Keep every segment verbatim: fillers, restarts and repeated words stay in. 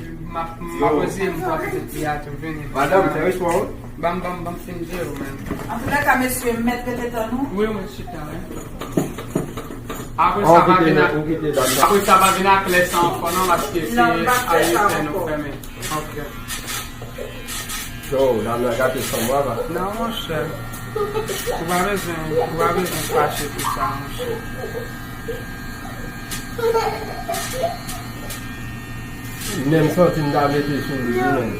epi m ap, m ap reziye m pou ap vin tou, vini. Madanm, tè respè w. Ban m, ban m, ban m fin jere w, man. Antoulèka, mesye, m mèt rete tann nou. Wi, wi, chita, wi. Apre sa, pa vin ak, apre sa, pa vin ak lè sa ankò, non, paske se ayisyen nou fèmen. Ok. Yo, dam nan gate fanm, papa. Non, monchè. Ou pa bezwen, ou pa bezwen fache pou sa, monchè. Menm santi m ta mete sou li, wi, menm.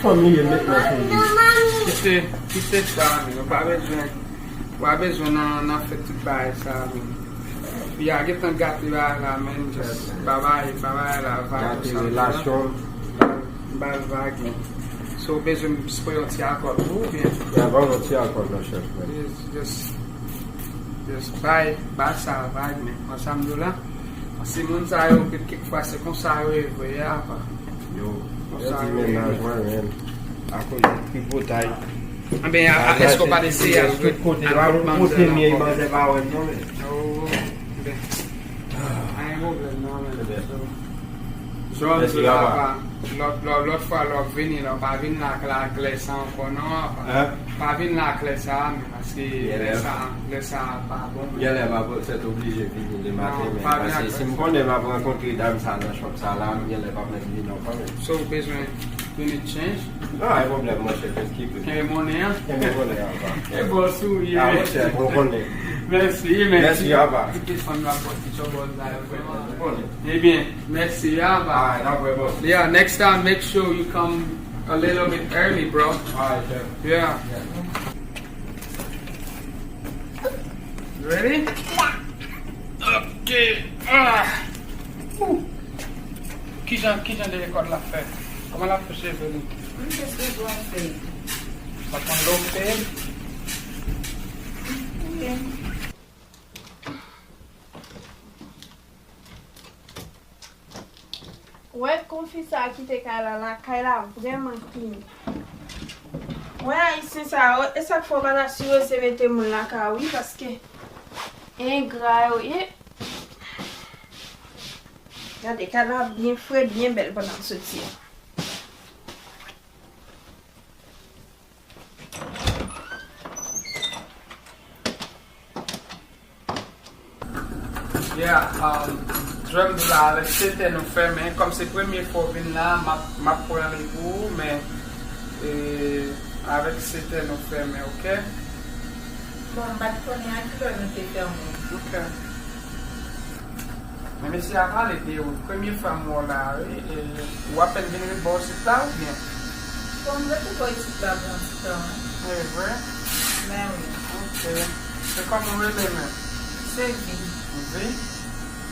Fanm li ye met men sou li. Kite, kite sa, men. Ou pa bezwen, ou pa bezwen nan, nan fè tout bagay sa, men. Fi a gentan gate bagay la, men. Just babay, babay la, vag. Gate relasyon. Ba l vag, men. So, ou bezwen m spray yon ti alkòl pou ou, oubyen? Ya, ban m yon ti alkòl nan chèf, men. Just, just, just bay, bay sa vag, men. Konn sa m di w la? Se moun sa yo, kèk, kèk fwa, se konsa yo ye vre, apa. Yo, konsa yo ye vre. Pèdi mennaj mwen, men. Akoz de tripotay. Anben, a, a, èske w pa t eseye al, tout kote, al kot manzè la ankò? Manzè pa wè m non, men. Oh, ben. Pa gen pwoblèm non, men. Jodi a, apa, lòt, lòt, lòt fwa lè w ap vini la, pa vin la ak la, ak lè sa ankò non, apa. Pa vin la ak lè sa, men, paske lè sa, lè sa pa bon, men. Genlè m ap sèt oblije vini le maten, men, paske si m konnen m ap rankontre dam sa nan shop sa la, m genlè p ap menm vini ankò, men. So, ou bezwen vini change? Non, pa gen pwoblèm, monchè, just keep it. Kenbe monnen an? Kenbe monnen an, apa. E bòs ou ye. Ah, monchè, ou konnen. Mèsi, mèsi. Mèsi, apa. Tout fanm yo ap bòs, ti chòbòz la, yo vrèman. Ou konnen. Ebyen, mèsi, ya, ba. Alright, apre, bro. Yeah, next time, make sure you come a little bit early, bro. Alright, sir. Yeah. Yeah. You ready? Yeah. Ok. Ah. Ouh. Kijan, kijan de rekòd la fè? Kòman la fè cheve li? M just bezwen fade. Sa konn lè w fade? Ok. Wè, konfi sa a kite kay la, lakay la vrèman klin. Wè, ayisyen sa yo, e sa k fè w pa ta sipoze mete moun lakay ou, wi, paske engra yo ye. Gade, kay la byen fre, byen bèl pandan m soti a. Yeah, um, jan m di la, avèk sete nou fèmen, kòm se premye fwa w vin la, m ap, m ap pran li pou ou, men, e, avèk sete nou fèmen, ok? Bon, m pa t konnen a kilè nou te fèmen. Ok. Men mesye a pale de ou. Premye fwa m wè w la, wi. E, ou apèn vin ret bò isit la, oubyen? Bon, m ret bò isit la pou yon ti tan, wi. E vre? Men wi. Ok. Se kòman w rele menm? Se Vi. Vi?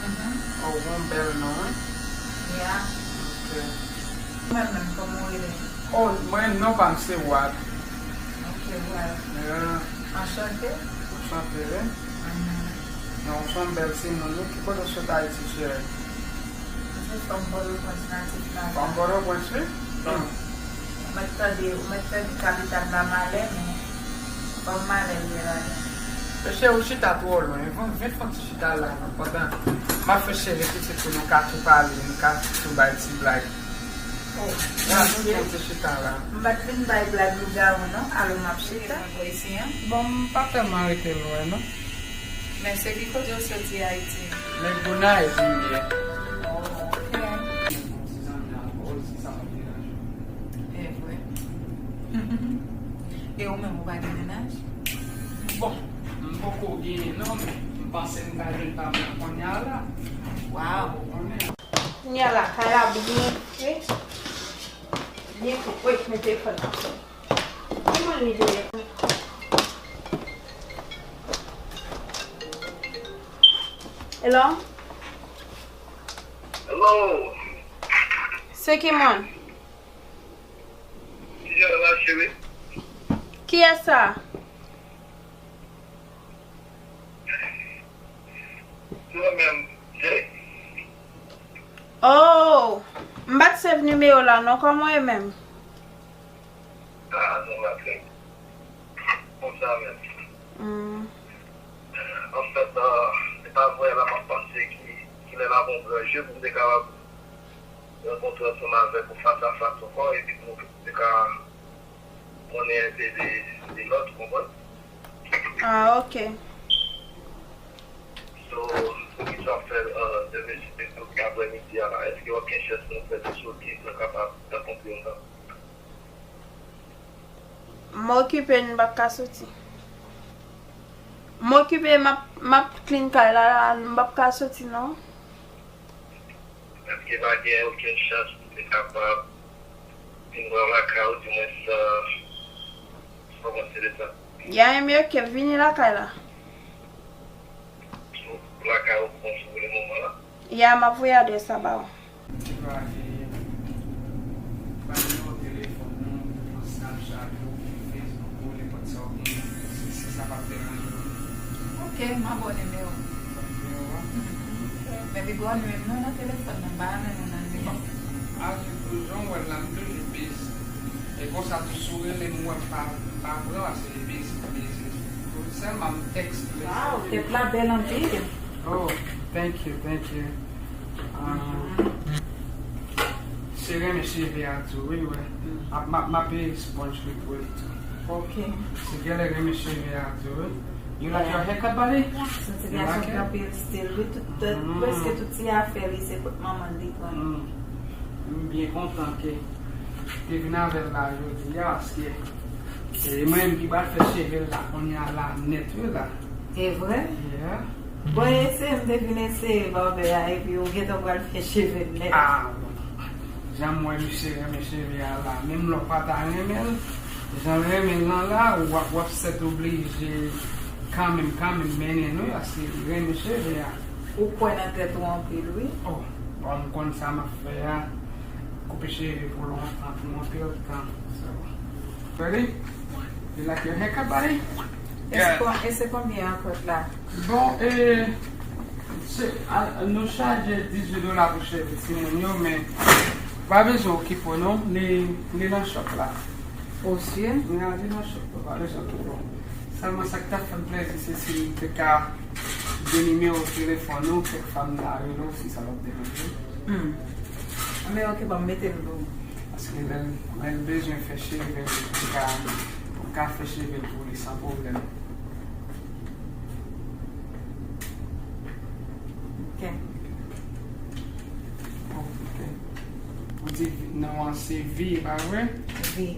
Mhm. Oh, ou gen yon bèl non, wi. Ya. Ok. Mwen menm, kòman w rele? Oh, mwen, non pa m se Wad. Ok, Wad. Yeah. Anchante. Anchante, wi. Mhm. Non, ou se yon bèl timoun, wi. Ki kote w sot Ayiti, cheri? Mwen se fanm Pòtoprens, natif natal. Fanm Pòtoprens, wi? Wi. Ou mèt tande, ou mèt tande kapital la malè, men fanm malè l ye la. Mesye, ou chita twò lwen. Vin, vin fè yon ti chita la, non, pandan m ap fè cheve pitit pou nou ka tou pale, nou ka tou bay ti blag. Oh, m ap chita la. M pa t vin bay blag lougawou non, alò m ap chita. Bon, m pa tèlman rete lwen non. Men se ki kote w soti Ayiti? Men Gonayiv m ye. Oh, ok. E vre. E ou menm, ou pa gen mennaj? Bon, m poko genyen non, men m panse m ka jwenn pa m nan kounye a la. Waw. Ou konnen. Kounye a la, kay la byen fre. Byen fre. Wi, men telefòn nan. Ki moun li ye? Hello? Hello. Se ki moun? Kijan w ye, cheri? Kiyès sa? Mwen menm, Jay. Oh, m pa t save nimewo la non, kòman w ye menm? Ah, non, m ap fè konsa menm. Hmm. Anfèt, euh, se pa vrè la m ap panse ki, kilè l ap yon gran jou pou m te kapab rankontre ansanm avèk ou fas a fas ankò, epi pou nou te ka konnen enpe de, de lòt, ou konprann? Ah, ok. So, poukisa w ap fè, euh, demen se aprèmidi a la? Èske w ap gen chans pou nou fè ti soti, nou kapab rankontre ansanm? M okipe, m p ap ka soti. M okipe, m ap, m ap clean kay la, la, m p ap ka soti, non. Èske pa gen okenn chans pou te kapab vin wè m lakay ou, dimwens, euh, kòmanse de sa? Ya, enben, ok, vini lakay la. Sou lakay ou, bon, sou le moman la? Ya, m ap voye adrès la ba ou. Ti pa gen, pa gen nimewo telefòn ou, Snapchat ou, Facebook ou, nenpòt sa w genyen, si, si sa p ap deranje w. Ok, m abòne, men w. Sa nimewo a? Men pi gwo nimewo nan telefòn nan, m pa renmen nan nimewo. Bon, a, jan w wè l la, m toujou busy. E konsa tou, si w rele m, ou wè m pa, m pa pran, paske busy, busy. Sèlman m tèks. Wow, tèt la bèl anpil. Oh, thank you, thank you. Ah, se renmen cheve a tou, wi, wi. M ap, m ap, m ap peye sponge li pou li tou. Ok. Se genlè renmen cheve a tou, wi. You like your haircut, buddy? Santi gason ki anpil stil, wi. Tout, tout, preske tout ti afè li, se kot manman li pran. M byen kontan ke te vin avè l la jodi a, paske se mwen menm ki pral fè cheve l la kounye a la nèt, wi, la. E vre? Yeah. Bon, eseye, m te vin eseye barbè a, epi ou gentan pral fè cheve l nèt. Ah, bon. Jan m wè misye renmen cheve a la, menm lè w pa ta renmen l, jan l renmen l lan la, w ap, w ap sètoblije kanmenm, kanmenm mennen l, wi, paske li renmen cheve a. Ou kwè nan tèt ou anpil, wi. Oh, bon, m konn sa m ap fè a. Koupe cheve pou lontan, pou anpil tan. So, ready? You like your haircut, buddy? E se kon-, e se konbyen an kòt la? Bon, e, se, a, nou chaje dizuit dola pou cheve timoun yo, men pa bezwen okipe w non, li, li nan shop la. O, si? Li nan, li nan shop la, pa bezwen twò. Sèlman sa k t ap fè m plezi, se si m te ka gen nimewo telefòn ou, kèk fwa m ta rele w, si sa p ap deranje w. Hmm. Men ok, ban m mete l pou ou. Paske lè l, lè l bezwen fè cheve l, m ka, m ka fè cheve l pou li san pwoblèm. Ok. Oh, ok. Ou di non an se Vi, e pa vre? Vi.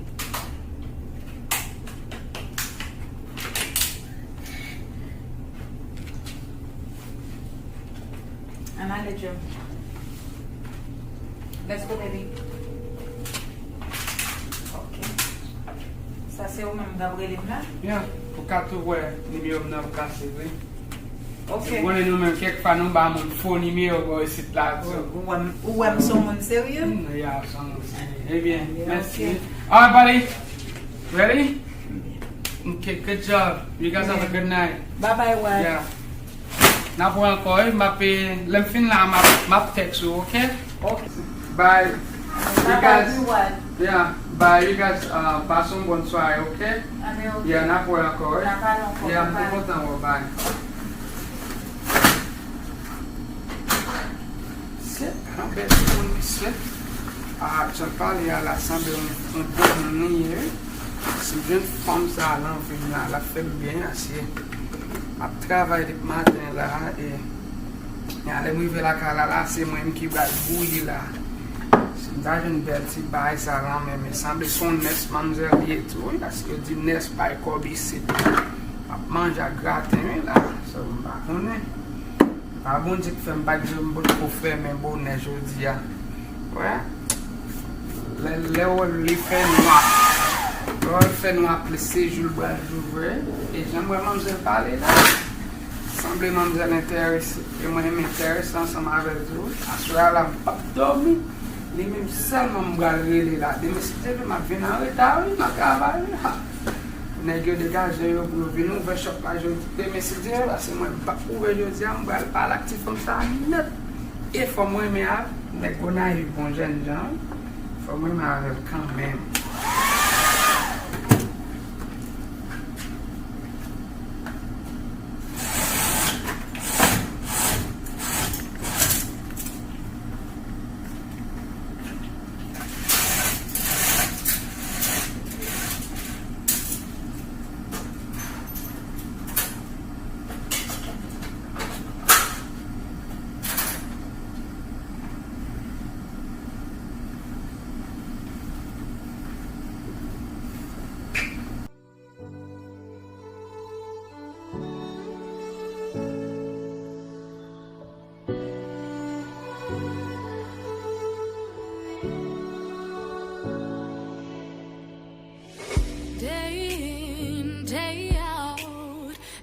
Ann ale, Joe. Let's go, baby. Ok. Sa se ou menm k ap rele m la? Yeah, ou ka tou wè nimewo m nan pase vre. Ok. Ou konnen nou menm kèk fwa nou ba moun fo nimewo bò isit la tou. Ou, ou wè m, ou wè m se yon moun serye? Mm, yeah, se yon moun serye. Ebyen, yeah, mèsi. Ok. Alright, buddy. Ready? Ok, good job. You guys have a good night. Bye bye, Wad. Yeah. N ap wè ankò, wi. M ap, eh, lè m fin la, m ap, m ap text ou, ok? Ok. Bye. Bye bye, Wad. Yeah, bye. You guys, uh, pase yon bòn sware, ok? Anben, ok. Yeah, n ap wè ankò, wi. N ap pale ankò. Yeah, m te kontan wè w. Bye. Sèt, anbèl moun, sèt. Ah, jan l pale a la, sanble yon, yon bon moun li ye, wi. Si m jwenn fanm sa a nan vi m la, l ap fè m byen, asye. M ap travay depi maten la, e, e lè m rive lakay la, la, se mwen menm ki pral bouyi la. Si m ta jwenn bèl ti bagay sa nan men, men sanble se yon nès manmzèl li ye tou, wi, paske yo di nès bay kòb isit. M ap manje ak graten, wi, la. So, m pa konnen. Pa Bondye k fè m pa t janm potko fèmen bonè jodi a. Wè. Lè, lè w wè l, li fè nwa. Lè w wè l fè nwa plis, se jou l pral jou vre. E jan m wè manmzèl pale la, sanble manmzèl enterese. E mwen, m enterese ansanm avè l tou. Aswè a la, m p ap dòmi. Li menm sèlman m pral rele la. Demen, si Dye vle, m ap vin anreta, wi, nan travay, wi. Ha! Nèg yo degaje yo pou yo vin ouvè chòp la jodi. Demen, si Dye vle, paske mwen m p ap ouvè jodi a, m pral pale ak ti fanm sa a nèt. E fò m renmen avè l. Nèg Gonayiv bon jènjan, wi. Fò m renmen avè l kanmenm. Day in, day out,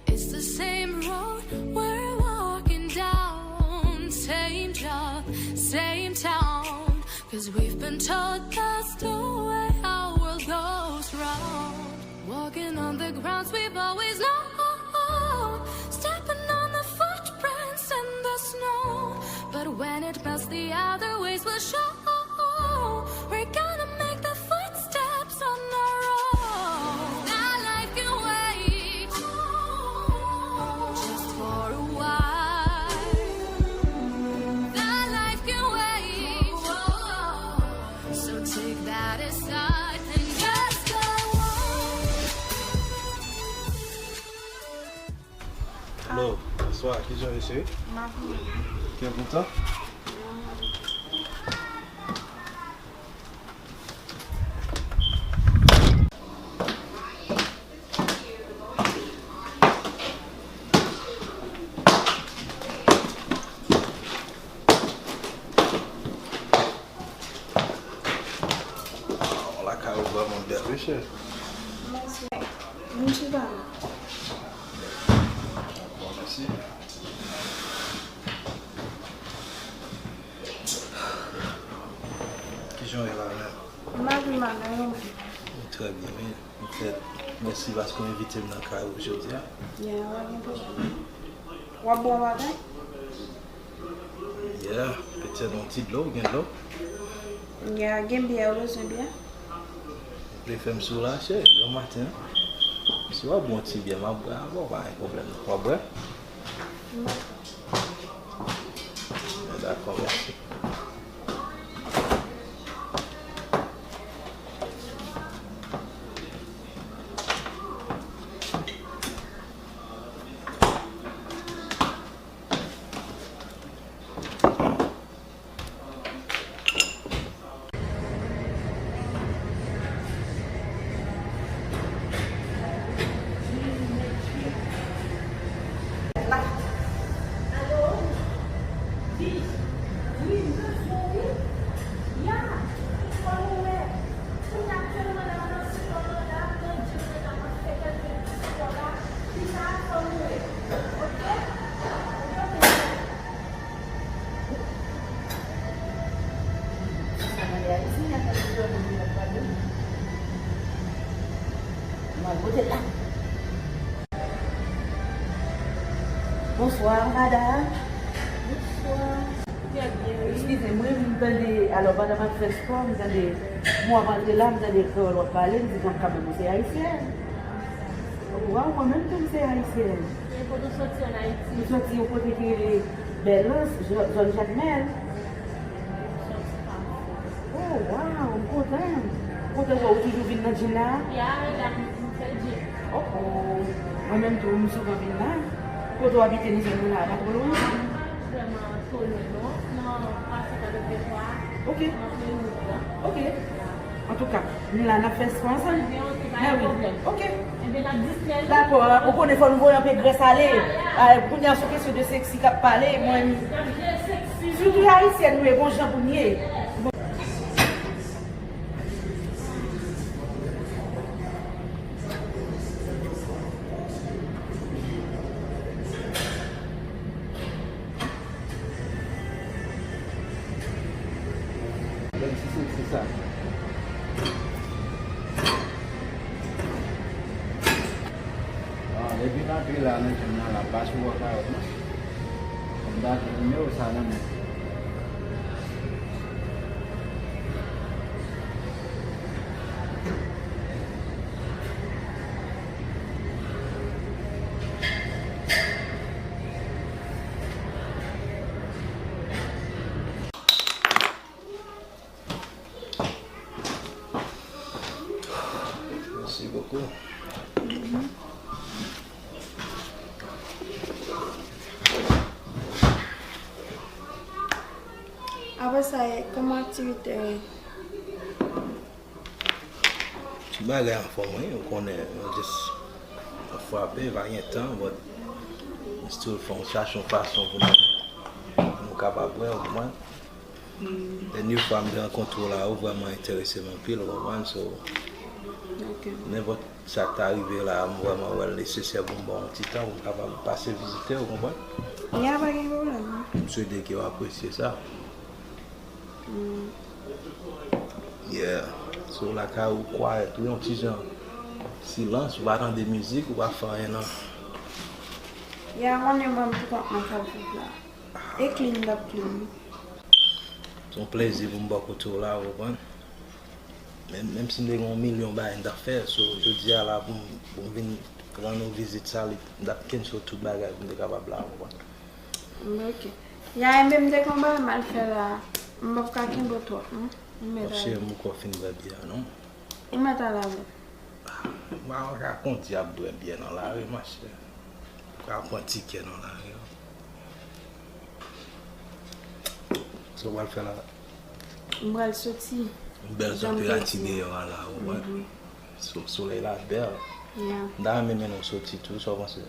it's the same road we're walking down, same job, same town, 'cause we've been told that's the way our world goes round. Walking on the grounds we've always known, stepping on the footprints in the snow. But when it melts, the other ways will show. We're gonna make the footsteps on our own. That life can wait, just for a while. That life can wait. So take that aside and just go on. Hello, bonswa, kijan w ye cheri? M ap byen. Byen kontan? Waw, lakay ou vrèman bèl, wi, cheri. Mèsi. Vin chita la. Dakò, mèsi. Kijan w ye la menm? M pa pi mal, non, mwen. Trè byen, wi. Petèt, mèsi paske w envite m nan kay ou jodi a. Yeah, pa gen pwoblèm. W ap bwè yon bagay? Yeah, petèt yon ti dlo, ou gen dlo? Yeah, gen byè, ou bezwen byè? Ou vle fè m soulaje granmaten an? Si w ap bwè yon ti byè, m ap bwè avè w, pa gen pwoblèm non. W ap bwè? Dakò, mèsi. Wi, m bezwen w, wi. Ya, fò nou wè. Kounye a aktyèlman la, m nan sipò manda, m nan djim, mwen kapab fè kèlke ti sipò la. Pita, fò nou wè. Oke? Oke, oke. Sa mande Ayisyen, y ap fè pwoblèm, y ap pale. M al pote l la. Bonsoir, madame. Bonsoir. Très bien, oui. Eskize m, wi, m tande, alò, pandan m ap fè spò, m tande, m w ap antre la, m tande kreyòl w ap pale, m di, bon, kanmenm, ou se ayisyèn. Waw, mwen menm tou, m se ayisyèn. E kote w soti ann Ayiti? M soti yon kote ki rele Bèlans, zò-, zòn Jakmèl. Oh, waw, m kontan. Kontan wè w toujou vin nan djim la. Ya, la, m fè djim. Oh, oh. Mwen menm tou, m souvan vin la. Kote w abite nan zòn nan la, pa twò lwen? Pa vrèman twò lwen, non. Nan pase nan Depetwa. Ok. Nan Plenwouv la. Ok. Antouka, nou la, n ap fè spò ansanm. Ebyen, ok, pa gen pwoblèm. Ok. Ebyen, n ap distrè nou. Dakò, ou konnen fò nou voye anpe grès ale. Ah, kounye a, se kesyon de seksi k ap pale, mwen. N ap jere seksi nou. Sitou ayisyèn nou ye, gon jan pou n ye. Menm si se ti sa. Ah, depi m antre la nan djim nan la, m pa sou wòkawòt non. Kòm m ta gen nimewo sa nan men. Merci beaucoup. Apre sa, kòman aktivite yo ye? Tout bagay anfòm, wi, ou konnen, nou jis ap frape, pa gen tan, but m still fè, m chache yon fason pou nou, pou nou kapab wè, ou konprann? Dènye fwa m te rankontre w la, ou vrèman enterese m anpil, ou konprann? So, ok, nenpòt sa k ta rive la, m vrèman wè l nesesè pou m ba w yon ti tan, pou m kapab pase vizite w, ou konprann? Ya, pa gen pwoblèm. M swete ke w apresye sa. Mm. Yeah. So, lakay ou kwayèt, wi, yon ti jan silans, ou pa tande mizik, ou pa fè anyen, non. Ya, konnen ban m ti kont nan sa w sot la. E clean, l ap clean. Se yon plezi pou m bò kote w la, ou konprann? Menm, menm si m te gen yon milyon bagay m t ap fè, so, jodi a la pou m, pou m vin rann ou vizit sa, li, m t ap cancel tout bagay pou m te kapab la, ou konprann? Mm, ok. Ya, enben m te gen yon bagay m al fè la. M p ap ka kenbe w twòp, non. M mèt ale. Cheri, m poko fin bwè byè, non. Ou mèt ale avè m. Ah, m pa ka kondi ap bwè byè nan lari, monchè. Ou ka pran tikè nan lari an. Sa w pral fè la? M pral soti. Yon bèl tanperati deyò a la, ou wè. Mhm. So-, solèy la bèl. Yeah. M ta renmen mennen w soti tou, sa w panse?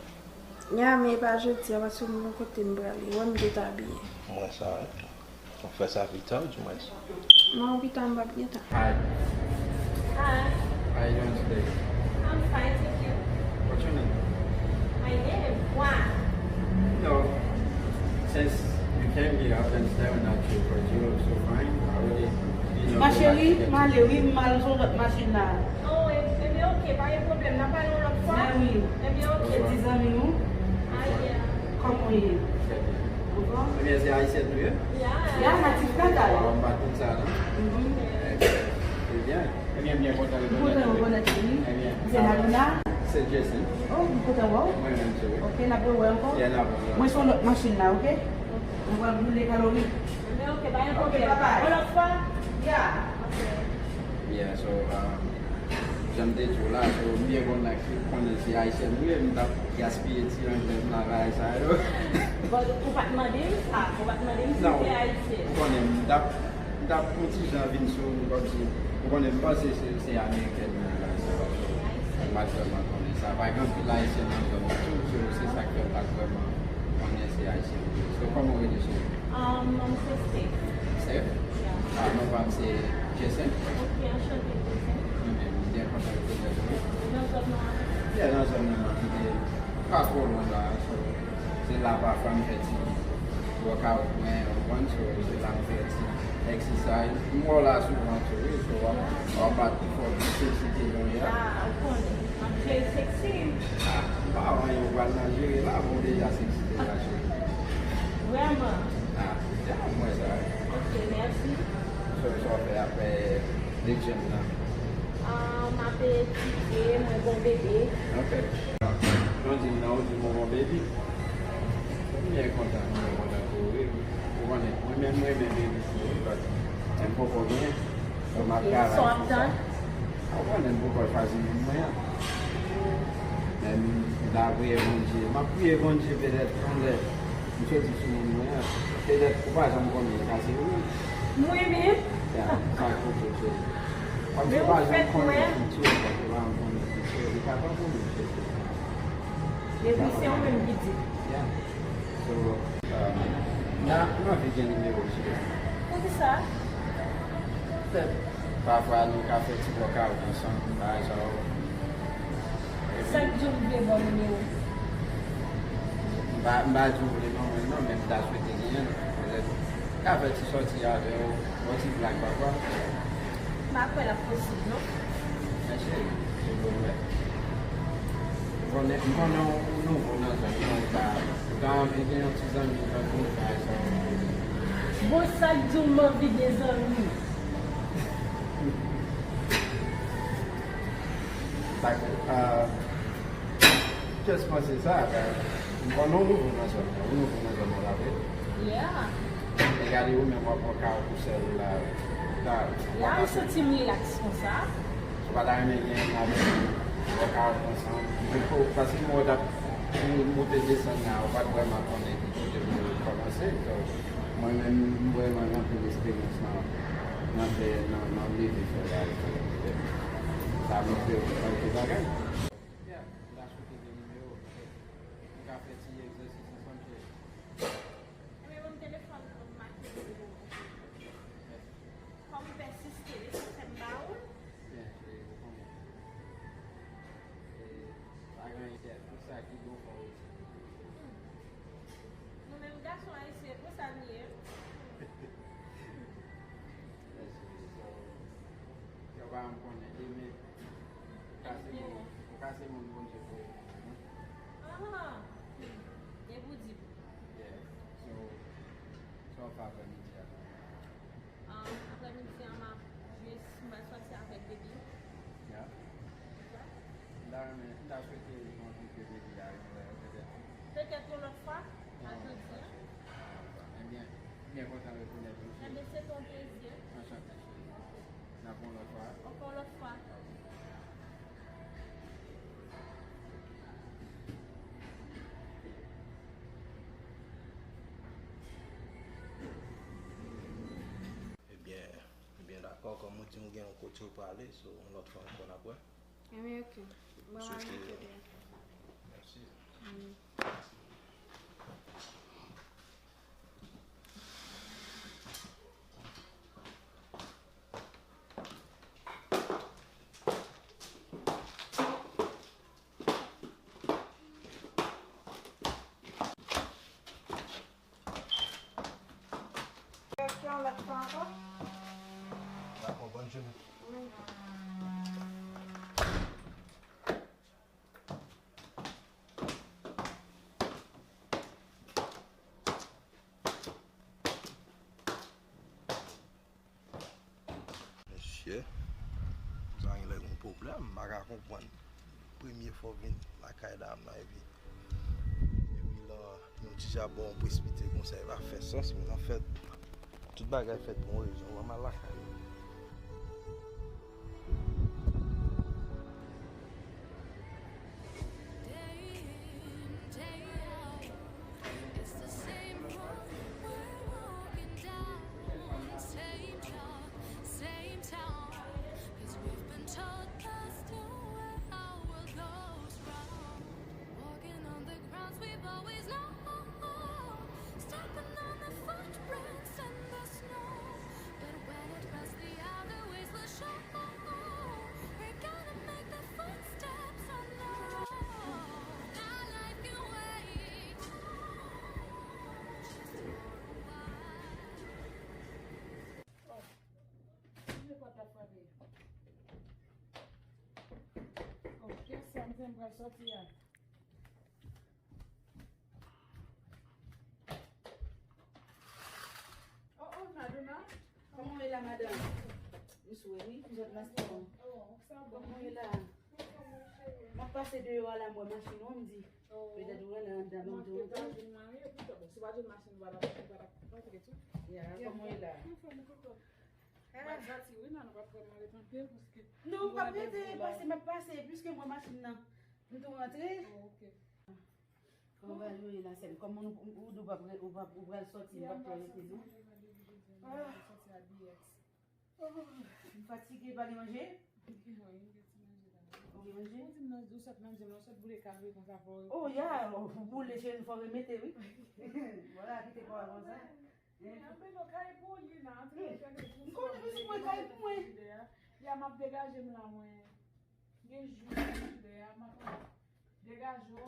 Ya, men e pa jodi a, paske m gon kote m prale. Ou wè m dezabiye. M wè sa, wi. Ou fè sa pita, ou di mwen. Non, pita m p ap gen tan. Hi. Hi. How you doing today? I'm fine, thank you. What's your name? My name? Juan. No. Since you came here, I've been staring at you because you look so fine. I really didn't know. Ma chérie, m ale wi, m al sou lòt machin la. Oh, e, ebyen, ok, pa gen pwoblèm. N a pale yon lòt fwa. Ben wi. Ebyen, ok. Se ti zanmi nou. Ah, yeah. Kòman w ye? Très bien. Ou bon? Ebyen, se Ayisyen nou ye? Yeah. Ya, natif natal. Ou pa konn sa, non? Mhm. Très bien. Très bien. Ebyen, byen kontan rekonèt ou. M kontan rekonèt ou, wi. Très bien. Se Naluna? Se Jason. Oh, m kontan wè w. Mwen menm tou, wi. Ok, n ap rewè ankò. Yeah, n ap rewè. Mwen sou lòt machin la, ok? Mwen pral boule kalori. Ebyen, ok, pa gen pwoblèm. Ok, bye bye. Yon lòt fwa? Yeah. Ok. Yeah, so, um, jan m te di w la, so, m byen kontan ki konnen se Ayisyen nou ye, m t ap gaspiye ti anglè m nan bagay sa yo. But ou pa t mande m sa, ou pa t mande m si m te Ayisyen. Non, ou konnen, m t ap, m t ap yon ti jan vin sou ou, kòmsi, ou konnen, m panse se, se Amerikèn nan bagay sa yo. M pa t vrèman konnen sa. Pa gen anpil Ayisyen nan zòn nan tou, so, se sa k fè m pa t vrèman Konnen se Ayisyen. So, kòman w rele, cheri? Um, non, se Steph. Steph? Yeah. Ah, non pa m se Jason. Ok, anchante, Jason. Mwen menm, m byen kontan rekonèt ou. Nan zòn nan? Yeah, nan zòn nan, m abite pa twò lwen la. So, se la pafwa m fè ti workout mwen, ou konprann? So, se la m fè ti exercise. M wè w la souvan tou, wi. So, w ap, w ap bat pou fò plis seksi ke jan w ye a. Ah, ou konnen. M ap jere seksi. Ah, m pa wè anyen ou pral nan jere la, bon, deja seksi deja, cheri. Vrèman? Ah, yeah, m wè sa, wi. Ok, mèsi. So, sa w fè apre de gym nan? Ah, m ap etidye, mwen gon bebe. Ok. Jan w di m nan, ou di m ou gon bebe. M byen kontan, m byen kontan pou ou, wi. Ou konnen, mwen menm, mwen renmen bebe tou, wi, but m poko gen. So, m ap travay sou sa. Ou konnen m poko chwazi moun mwen an. Men m ta priye Bondye. M ap priye Bondye petèt yon lè m soti sou moun mwen an. Petèt ou pa janm konnen, sa se ou menm. Mwen menm? Ya, sa k pote w cheri. Kòmsi ou pa janm konnen fiti w, kòmsi ou pa janm konnen fiti w, li pa tankou moun cheri. Epi se ou menm ki di. Ya. So, um, m anvi gen nimewo w cheri. Poukisa? Pafwa nou ka fè ti workout ansanm, bagay sa yo. Sa k di w vle ban w nimewo? M pa, m pa di w vle ban mwen non, men m ta swete genyen l. Petèt, m ka fè ti sòti avè w, yon ti blag pafwa. M pa kwè l ap posib non. Men cheri, se pou m wè. M konnen, m konnen w nouvo nan zòn nan, ou ta, ou ta anvi gen yon ti zanmi tankou m, bagay sa yo. Bon, sa k di w m anvi gen zanmi? Sa k, ah, just panse sa, ben, m konnen w nouvo nan zòn nan, ou nouvo nan zòn nan la vre. Yeah. E gade ou menm w ap pran ka w pou sèl ou la, la, w ap pase. Yeah, m santi m rilaks konsa. Ou pa ta renmen gen yon avèk ou, w ap ka w ansanm. Mwen ko, paske mwen t ap moute desann la, ou pa t vrèman konnen ki kote pou w kòmanse. So, mwen menm, m vrèman gen anpil esperyans nan, nan fè, nan, nan leve fè bagay. Sa montre w kalite bagay. Yeah, m ta swete gen nimewo w petèt. Nou ka fè ti egzèsis ansanm, cheri. Ebyen, ban m telefòn nan, m make nimewo w. Mèsi, cheri. Kòm ou pèsiste, lesansyèl m ba ou l. Byen, cheri, ou konnen. E, pa gen anyen, tout sa ki bon fò w rete. Nou menm gason ayisyen, konsa n ye. Mèsi, cheri. So, yo pa janm konnen, demen, ou ka se moun, ou ka se moun Bondye voye pou mwen. Ahan. E pou di pou. Yeah. So, sa w fè aprèmidi a? Um, aprèmidi an, m ap jis, m pral sòti avèk bebe. Yeah. M ta renmen, m ta swete rankontre bebe a yon lè, petèt. Petèt yon lòt fwa, a jodi an. Ebyen, m byen kontan rekonèt ou. Ebyen, se te yon plezi. Anchante, cheri. N ap yon lòt fwa. Ankò yon lòt fwa. Ebyen, ebyen, dakò, kòm ou di m ou gen yon kote ou prale, so, yon lòt fwa ankò n ap wè. Ebyen, ok. Mwen swete. Mèsi. Mm. Yon lòt fwa ankò. Dakò, bòn jounen. Wi. Mesye, sa gen lè gon pwoblèm, m pa ka konprann. Premye fwa w vin lakay dam nan, epi, epi la, yon ti jan ba w presipite konsa, e pa fè sans, men anfèt, tout bagay fèt pou yon rezon, w a mal lakay ou. Day in, day out, it's the same road we're walking down. Same talk, same town. 'Cause we've been taught that's the way our world goes round. Walking on the grounds we've always known. M pral sòti a. Oh, oh, Madonna. Kòman w ye la, madanm? M swe, wi, m sot nan spò. Oh, sa bon. Kòman w ye la? M ap pase deyò a la, m wè machin ou, m di. Oh. Petèt ou rele anndan, m di w. Si w pa jwenn machin, ou pa t ap, ou pa t ap rantre tou. Ya, kòman w ye la? Anfòm, koko. Ah. M ap sòti, wi, nan, nou p ap fè mwen rete anpil, paske. Non, ou p ap rete, pase, m ap pase, piske m wè machin nan. M tou rantre. Oh, ok. Kòman bagay yo ye la, sè m? Kòman ou, ou, ou di w p ap re-, ou p ap, ou pral sòti, ou p ap pral rete, non? Ah. Oh, m fatige, pa gen manje? Ou gen manje? Ou di m nan, ou sot nan di m, ou sot boule kafre konsa fò. Oh, ya, ou boule, cheri, fò remete, wi. Vwala, kite kò a konsa. Anben, non, kay pou li la, antre. M konnen, men si mwen kay pou mwen. Ya, m ap degaje m la, mwen. Gen jou, ya, m ap degaje w. Ou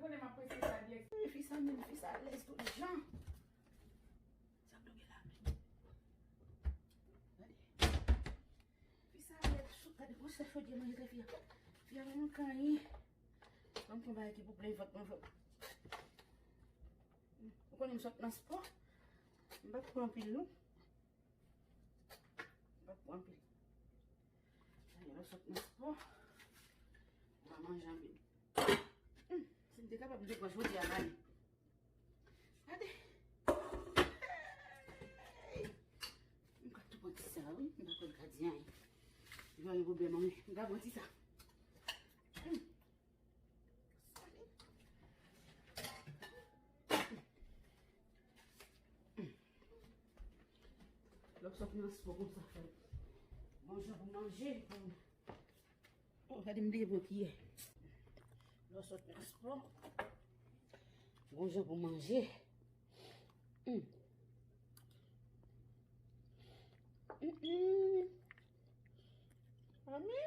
konnen m ap prese sa byen. Fi sa menm, fi sa alèz tout jan. Sa bloke la. Gade. Fi sa alèz sou, gade, gwo sa chodyè manje tè fi a. Fi a pa manke anyen. Ban m pran bagay ki pou plen vant mwen, vant. Ou konnen m sot nan spò. M pa pran anpil, non. M pa pran anpil. Dayè, lè w sot nan spò, ou pa manje anpil. Hmm, si m te kapab, m te pran chodyè a la, wi. Gade. Hey! M ka tou pran ti sa, wi. M pa pran gradyen, wi. M pa gen pwoblèm, wi. M ka pran ti sa. Hmm. Lè w sot nan spò konsa, fè bon jan pou manje. Oh, gade m bliye pran kiyè. Lè w sot nan spò, bon jan pou manje. Mm. Mm, mm. Mami.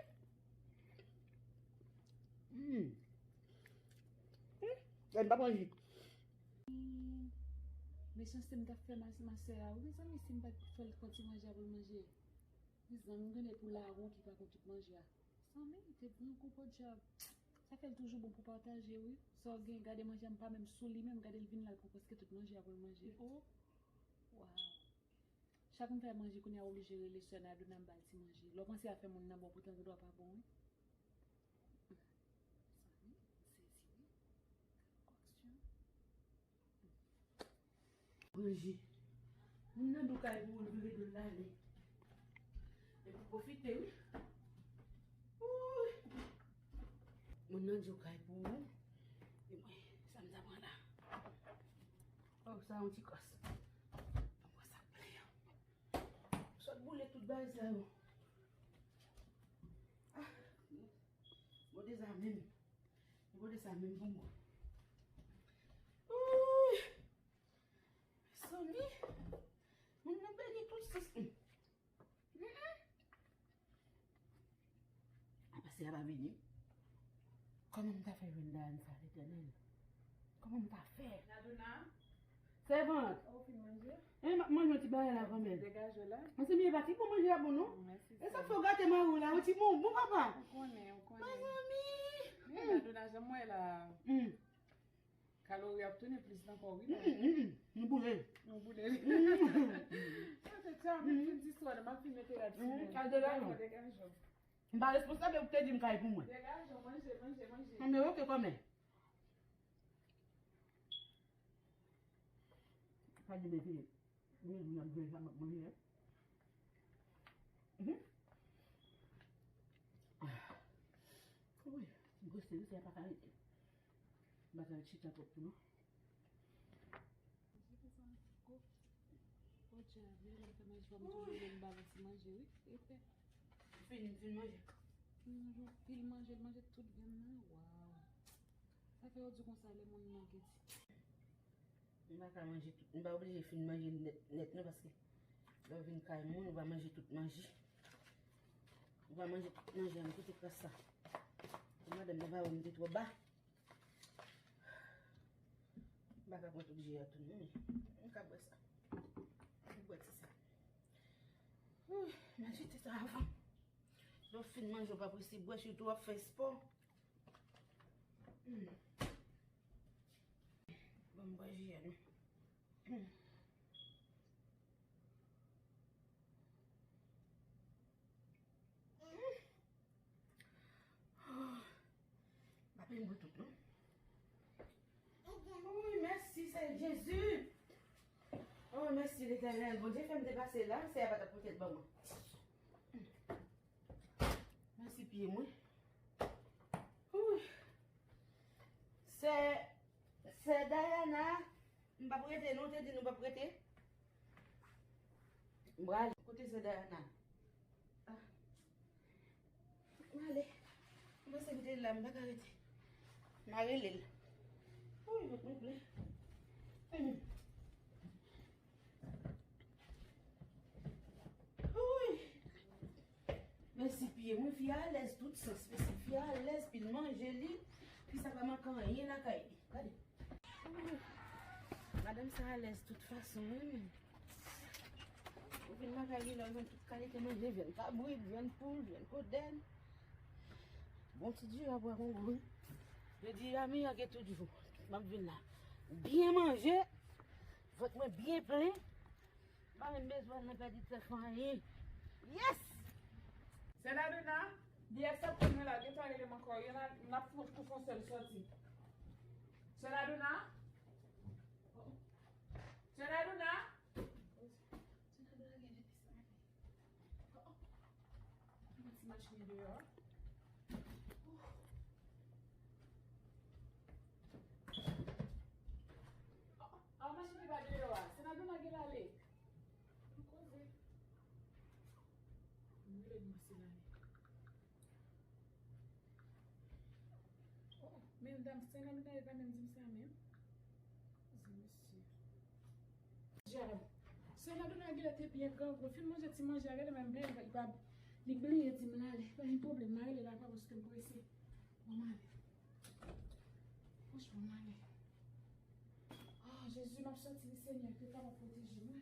Hmm. Hmm. Gade, m pa pran ji. Mechanste m t ap fè ma, ma sè a, wi, mezanmi, si m pa t fè l pran ti manje a pou l manje. Mezanmi, m gade pou lawon ki pa konn tout manje a. Mezanmi, te pran kou, podyab. Sa fè l toujou bon pou pataje, wi. Sa w gen, gade manje a, m pa menm sou li menm, gade l vin la, l pran prèske tout manje a pou l manje. Oh. Waw. Chak m fè manje, kounye a oblije rele sè Nadona, m ba l ti manje. Lè w panse afè moun nan bon, poutan gen dwa pa bon, wi. Zanmi, m sezi, wi. Gade koksyon. Manje. Moun nan di w kay pou ou, l vire do l ale. Epi pwofite, wi. Wouy. Moun nan di w kay pou ou. E mwen, sa m ta pran la. Oh, sa yon ti kòs. Mwen sa plen an. Sot boule tout bagay sa yo. Ah, mwen dezame m. Mwen dezame m pou mwen. Wouy! Mezanmi, moun nan beni tout sans. Mm. Mm-mm. Apa se a pa vini? Kòman m ta fè jwenn Dayane sa, Letènèl? Kòman m ta fè? Nadona? Sèvant! Ou fin manje? E, m ap manje yon ti bagay la kanmenm. Degaje w la. Mezanmi, e pa ti bon manje a bon, non? Mèsi. E sa fè w gate mari w la, yon ti bon, bon papa. Ou konnen, ou konnen. Mezanmi! Men Nadona, jan m wè la. Mm. Kalori ap tounen plis ankò, wi, la. Mm, mm, mm. Nou boule. Nou boule. Mm. Sa se tèt chaje, m fin di swa, m ap fin mete rad sou mwen. Al degaje w. Degaje w. M pa responsab, ou te di m kay pou mwen. Degaje w, manje, manje, manje. Manje, ok, kòmè. Pa di mete. Mwen, mwen ap jwe sa, m ap manje, hein. Mhm. Ah. Wi, m prese, wi, se pa ka rete. M pa ka ret chita twòp tou, non. Podyab, lè m fè manje, fò m toujou jwenn balans manje, wi. Epe. Fin, fin manje. Fin manje, pil manje, manje tout vyann nan. Waw. Sa fè yo di konsa, lè moun nan gen ti. M pa ka manje tout, m pa oblije fin manje nèt, nèt, non, paske lè w vin kay moun, ou pa manje tout manje. Ou pa manje tout manje a, m kite kras sa. Pou madanm nan pa wè m te twò ba. M pa ka pran tout ji a tou, non, men m ka bwè sa. M bwè ti sa. Wouy, m al jete sa avan. Lè w fin manje, w pa prese bwè, sitou w ap fè spò. Bon, m bwè ji a nou. M pa peye m pou tout, non. Wi, mèsi, Seyè Jezi. Oh, mèsi, Letènèl. Bondye fè m te pase la, Seyè a pa t ap pote l ban mwen. Mèsi, pye mwen. Wi. Sè, sè Dayana, m p ap rete, non, te di nou p ap rete. M prale. Kote sè Dayana? Ah. M ale. M panse m te la, m pa ka rete. M a rele l. Wi, vant mwen plen. Hmm. Wi. Mèsi pye mwen, fi a alèz tout sans. Mèsi fi a alèz, pi l manje li. Fi sa pa manke anyen lakay li. Gade. Wi. Madanm sa alèz tout fason, wi. Ou vin lakay li la, ou jwenn tout kalite manje, vyann kabrit, vyann poul, vyann kodèn. Bon ti diri a bwè kongo, wi. Yo di a miyòge tout jou. M ap vin la. Byen manje, vant mwen byen plen. M pa menm bezwen al nan pèdi tèt fè anyen. Yes! Sè Ladona, D S ap tann mwen la, gentan rele m ankò. Yo n a, n ap fon, pou fon sèl sòti. Sè Ladona? Sè Ladona? Sè Ladona gen de pis manje. Yon ti machin deyò. Ah, machin ki pa deyò a. Sè Ladona gen l ale. Nou koze. Mwen rele nou se lane. Oh, men dam, Sè Ladona yo pa menm di m sa menm. Koze mesye. Dyab. Sè Ladona genlè te byen grangou. Fin manje ti manje a, gade menm byen, li pa, li bliye di m l ale. Pa gen pwoblèm, m a rele l apre paske m prese. Bon, m ale. Franchman, m ale. Ah, Jezi, m ap sòti wi, Senyè, ke w kapab pwoteje mwen.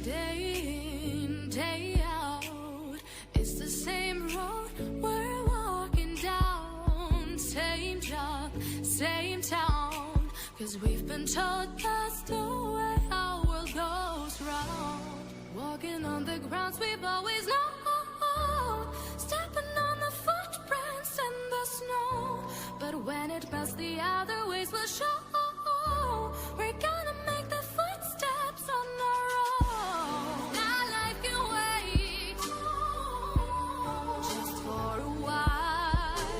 Day in, day out, it's the same road we're walking down, same job, same town. 'Cause we've been told that's the way our world goes round. Walking on the grounds we've always known, stepping on the footprints in the snow. But when it melts the other ways will show. We're gonna make the footsteps on our own. That life can wait, just for a while.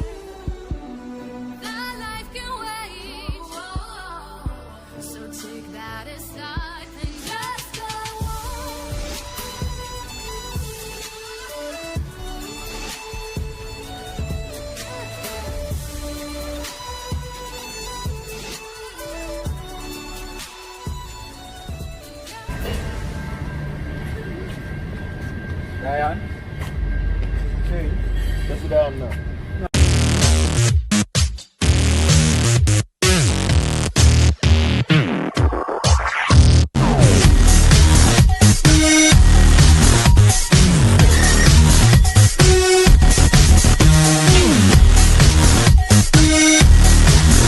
That life can wait. So take that aside and just go on. Dayan? Cheri, kiyès se Dayan nan?